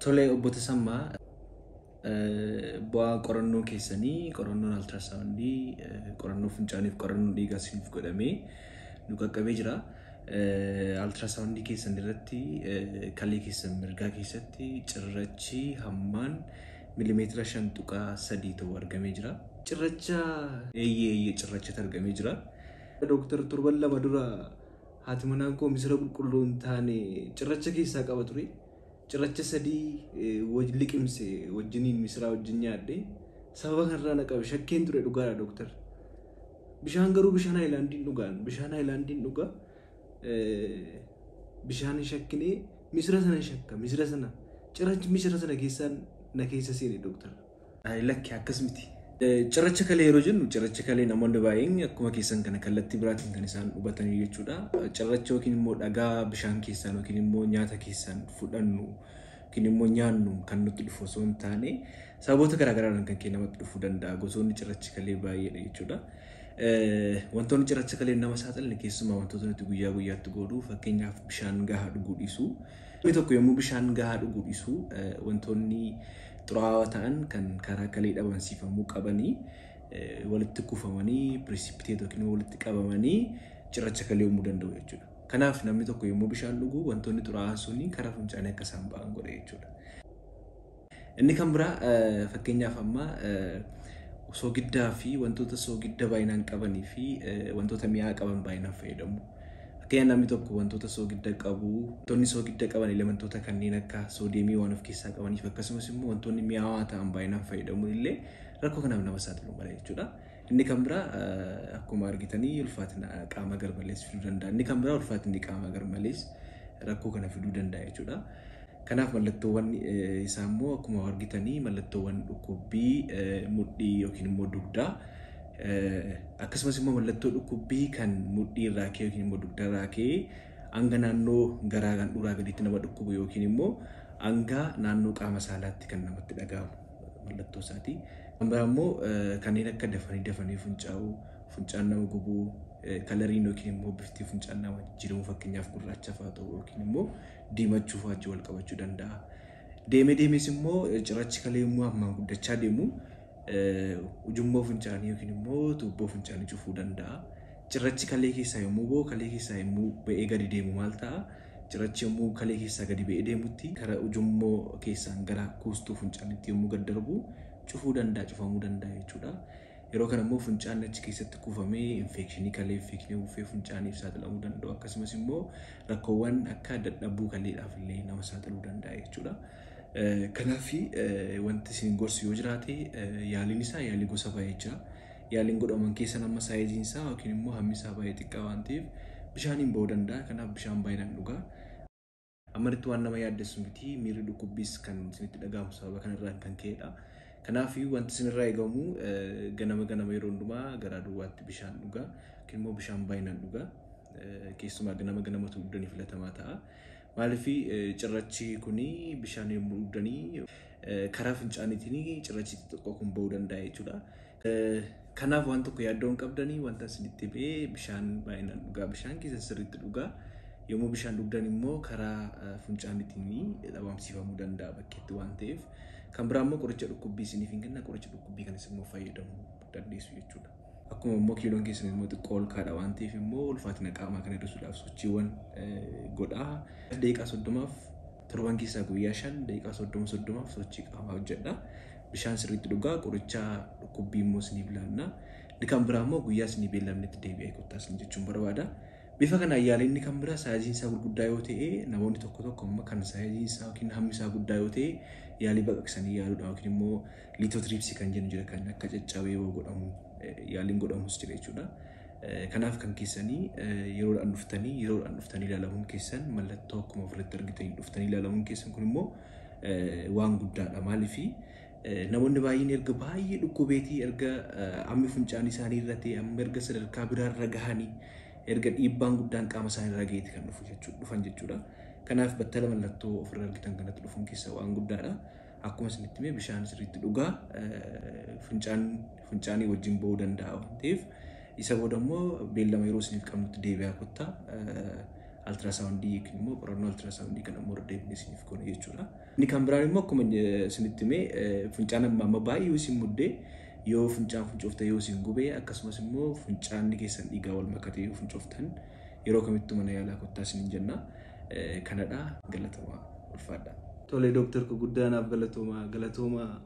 Tole obbo Tasammaa, bu'aa qorannoo keessanii, qorannoon altiraasaawundii, qorannoo fincaaniif qorannoon dhiigaa isiniif godhamee nu qaqqabee jira. Altiraasaawundii keessan irratti kalee keessan mirgaa keessatti cirrachi hammaan milimeetira 5.3 ta'u argamee jira. Cirracha eeyyee cirrachatu argamee jira. Dooktar, torban 2 dura haati manaan koo misira qulqulluu hin taane cirracha keessaa qaba ture. Cirracha 3 liqimse wajjiniin misiraa wajjin nyaadhe. Sababa kanarraa na qabe shakkeen ture dhugaadha dooktar. Bishaan garuu bishaan haayilaandiin dhugaan, bishaan haayilaandiin dhugaa. Bishaan hin shakkinee misira sana shakka, misira sana cirrachi misira sana keessaan na keessa seene dooktar. Lakki, akkas miti. Cirracha kalee yeroo jennu, cirracha kalee namoonni baay'een akkuma keessan kana kallattii biraatiin kan isaan hubatanii jechuudha. Cirracha yookiin immoo dhagaa bishaan keessaan yookiin immoo nyaata keessaan fudhannu yookiin immoo nyaannu kan nutti dhufu osoo hin taane, sababoota garaagaraadhaan kan namatti dhufuu danda'a. Gosoonni cirracha kalee baay'eedha jechuudha. Wantoonni cirracha kalee nama saaxilan keessumaa wantoota nuti guyyaa guyyaatti godhu, fakkeenyaaf bishaan gahaa dhuguu dhiisuu. Namni tokko yommuu bishaan gahaa dhuguu dhiisu, wantoonni xuraawaa ta'an kan karaa kalee dhabamsiifamuu qabanii walitti kuufamanii, precipitate yookiin walitti qabamanii cirracha kalee uumuu danda'u jechuudha. Kanaaf namni tokko yommuu bishaan dhugu, wantoonni xuraawaan suni karaa fincaanii akka isaan ba'an godha jechuudha. Inni kan biraa, fakkeenyaaf amma soogiddaa fi wantoota soogidda baay'inaan qabanii fi wantoota mi'aa qaban baay'inaan fayyadamu. Fakkeenyaaf namni tokko wantoota soogidda qabu, wantoonni soogidda qaban elementoota kanneen akka soodiyeemii waan of keessaa qabaniif, akkasumas immoo wantoonni mi'aawaa ta'an baay'inaan fayyadamuun illee rakkoo kanaaf nama saaxiluu mala jechuudha. Inni kan biraa, akkuma argitanii, ulfaatina qaama garmalees fiduu danda'a. Inni kan biraa, ulfaatinni qaama garmalees rakkoo kana fiduu danda'a jechuudha. Kanaaf mallattoowwan isaa immoo akkuma argitanii mallattoowwan dhukkubbii mudhii yookiin immoo dugdaa, akkasumas immoo mallattoo dhukkubbii kan mudhii irraa ka'e yookiin immoo dugda irraa ka'e hanga naannoo garaa kan dhuraa gaditti nama dhukkubu yookiin immoo hanga naannoo qaama saalaatti kan namatti dhaga'amu mallattoo isaati. Kan biraa immoo kanneen akka dafanii dafanii fincaa'uu, fincaan nama gubuu, kalariin yookiin immoo bifti fincaan nama jijjiiramu, fakkeenyaaf gurraacha fa'aa ta'uu yookiin immoo diimachuu fa'aa wajjin wal qabachuu danda'a. Deemee deemees immoo cirrachi kalee immoo hammaan guddachaa deemu ujummoo fincaanii yookiin immoo tuubboo fincaanii cufuu danda'a. Cirrachi kalee keessaa yommuu ba'u, kalee keessaa yommuu ba'ee gadi deemu maal ta'a? Cirrachi yommuu kalee keessaa gadi ba'ee deemutti karaa ujummoo keessaan gara kuustuu fincaaniitti yommuu gad darbu cufuu danda'a, cufamuu danda'a jechuudha. Yeroo kana immoo fincaan achi keessatti kuufamee infekshinii kalee, infekshinii buufee fincaaniif saaxilamuu danda'u, akkasumas immoo rakkoowwan akka dadhabuu kaleedhaaf illee nama saaxiluu danda'a jechuudha. Kanaaf wanti isin gorsu yoo jiraate, yaaliin isaa yaalii gosa baay'ee jira. Yaaliin godhaman keessan amma saayiziin isaa yookiin immoo hammi isaa baay'ee xiqqaa waan ta'eef bishaaniin ba'uu danda'a. Kanaaf bishaan baay'inaan dhugaa. Ammanitti waan nama yaaddessu miti, miirri dhukkubbiis kan isinitti dhaga'amu sababa kanarraan kan ka'edha. Kanaaf wanti isinirraa eegamu ganama ganama yeroo hundumaa garaa duwwaatti bishaan dhugaa yookiin immoo bishaan baay'inaan dhugaa. Keessumaa ganama ganamatu dhugdanii filatamaa ta'a. Maaliif, cirrachi kuni bishaan yommuu dhugdanii karaa fincaaniitiin cirrachi xixiqqoo kun ba'uu danda'a jechuudha. Kanaaf waan tokko yaaddoo hin qabdanii, wanta isinitti ba'ee bishaan baay'inaan dhugaa, bishaan keessa sirriitti dhugaa. Yommuu bishaan dhugdan immoo karaa fincaaniitiin dhabamsiifamuu danda'a bakkeetti waan ta'eef. Kan biraa immoo qoricha dhukkubbii isiniif hin kenna, qoricha dhukkubbii kanas immoo fayyadamuu dandeessu jechuudha. Akkuma immoo kiiloon keessan immoo xiqqoo ol kaadha waan ta'eef immoo ulfaatina qaamaa kana hir'isuudhaaf sochiiwwan godhaa. Daqiiqaa 30f, torban keessaa guyyaa 5 daqiiqaa 30 30f sochii qaamaa hojjedha. Bishaan sirriitti dhugaa, qoricha dhukkubbii immoo isiniif laanna. Inni kan biraa immoo guyyaa isinii beellamnetti deebi'ee kottaa isin jechuun barbaada. Bifa kanaan yaaliin inni kan biraa saayiziin isaa gurguddaa yoo ta'e, namoonni tokko tokko amma kan saayiziin isaa yookiin hammi isaa guddaa yoo ta'e, yaalii baqaqsanii yaaluudha yookiin immoo lithotripsy kan jennu jira, kan akka caccabee godhamu yaaliin godhamus jira jechuudha. Kanaaf kan keessanii yeroodhaan dhuftanii ilaalamuun keessan, mallattoo akkuma ofirratti argitanii dhuftanii ilaalamuun keessan kun immoo waan guddaadha. Maaliif, namoonni baay'een erga baay'ee dhukkubeetii, erga hammi fincaan isaanii irra ta'e, amma erga sadarkaa biraarra gahanii, erga dhiibbaan guddaan qaama isaanii irra gaheeti kan dhufu dhufan jechuudha. Kanaaf battala mallattoo ofirra argitan kanatti dhufuun keessa waan guddaadha. Akkuma isinitti hime, bishaan sirriitti dhugaa, fincaan fincaanii wajjin ba'uu danda'a waan ta'eef, isa booda immoo beellama yeroo isiniif qabnutti deebi'aa kottaa. Ultrasound yookiin immoo qorannoo ultrasound kan immoo irra deebinee isiniif goona jechuudha. Inni kan biraan immoo akkuma isinitti himee, fincaan amma amma baay'ee yoo isin muddee, yoo fincaan fincooftan yoo isin gubee, akkasumas immoo fincaanni keessan dhiigaa wal makatee yoo fincooftan, yeroo kamittuu mana yaalaa kottaa isiniin jenna. Kanadha, galatooma, ulfaadha. Tole dooktar, koo guddaa naaf galatooma, galatooma.